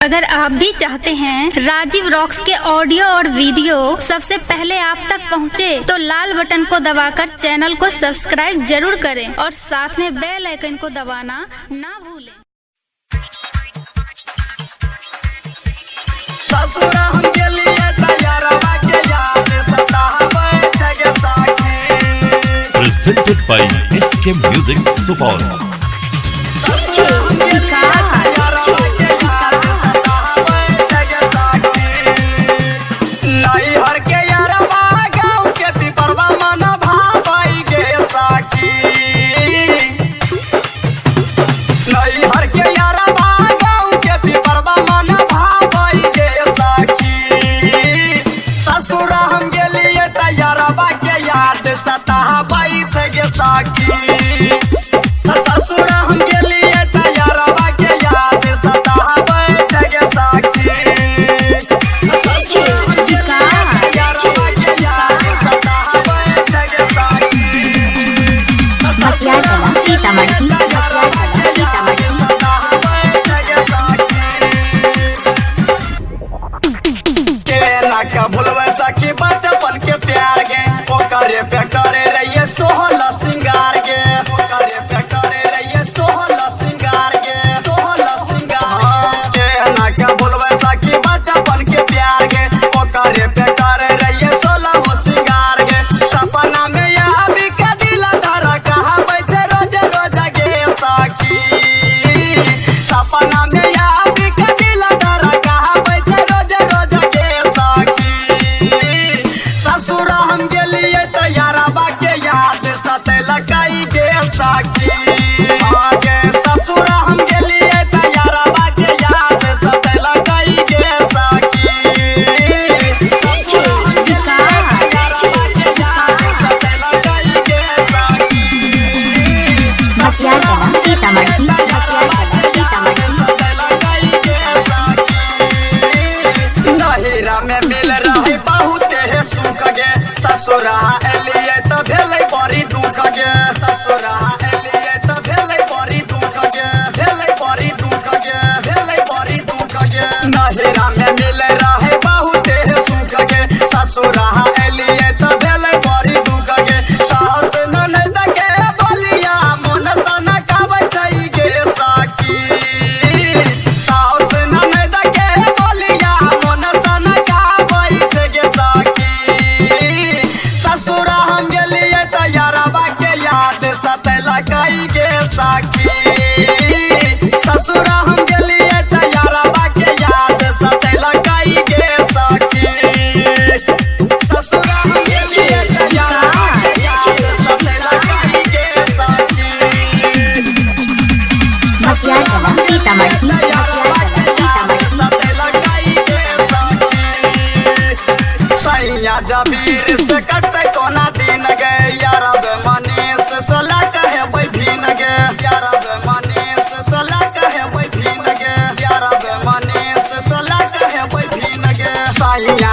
अगर आप भी चाहते हैं राजीव रॉक्स के ऑडियो और वीडियो सबसे पहले आप तक पहुंचे, तो लाल बटन को दबाकर चैनल को सब्सक्राइब जरूर करें और साथ में बेल आइकन को दबाना ना भूलें। ससुरा हम गेलियै तैयारवा के याद सताबै छै गे साखी। Presented by SK Music Supaul. ससुरा हम गेलियै तैयारवा के याद सताबै छै गे साखी। नैहर के यारवा गाँव के पिपरवा मन भावै गे साखी। नैहर के यारवा गाँव के पिपरवा मन भावै गे साखी। ससुरा हम गेलियै तैयारवा के याद सताबै छै गे साखी। ससुरा हम गेलियै तैयारवा के याद सताबै छै गे साखी। ससुरा हम गेलियै तैयारवा के याद सताबै छै गे साखी। मटियार कला सीतामढ़ी, मटियार कला सीतामढ़ी। केना के भुलबै सखी बचपन के प्यार गे, ओकरे पे करे रहिए सोहल सिंगार गे, ओकरे पे करे रहिए सोहल सिंगार गे, सोहल सिंगार। केना के भुलबै सखी बचपन के प्यार गे, ओकरे पे करे रहिए सोलह सिंगार गे। सपना में आबि के दिल धरा कहाबै छै रोज रोज गे सखी। सपना में आबि के दिल धरा कहाबै छै रोज रोज गे सखी। ससुरा हम गेलियै तैयारवा के याद सतेलकै गे सखी। गे ससुरा हम गेलियै तैयारवा के याद सतेलकै गे सखी। ससुरा हम गेलियै तैयारवा के याद सतेलकै गे सखी। मटियार कला सीतामढ़ी, मटियार कला सीतामढ़ी। नहिरा में मिल रहे बहुत हे सुख गे, ससुरा एलियै तऽ भेलै बड़ी दुख गे, ससुरा एलियै तऽ भेलै बड़ी दुख गे, भेलै बड़ी दुख गे, भेलै बड़ी दुख गे। नहिरा में मिल रहे बहुत हे सुख गे, ससुरा एलियै तऽ भेलै बड़ी दुख गे। सास ननद के बोलिया मन सनकाबै छै गे सखी। सास ननद के बोलिया मन सनकाबै छै गे सखी। ससुरा हम गेलियै तैयारवा के याद सतेलकै गे सखी। ससुरा हम गेलियै तैयारवा के याद सतेलकै गे सखी। ससुरा हम गेलियै तैयारवा के याद सतेलकै गे सखी। मटियार कला सीतामढ़ी, मटियार कला सीतामढ़ी। सैया जबीर से कटते कोना दिन गे, यारब मनीष सला कहे भीन गे, यारब मनीष सला कहे भीन गे, यारब मनीष सला कहे भीन गे। सैया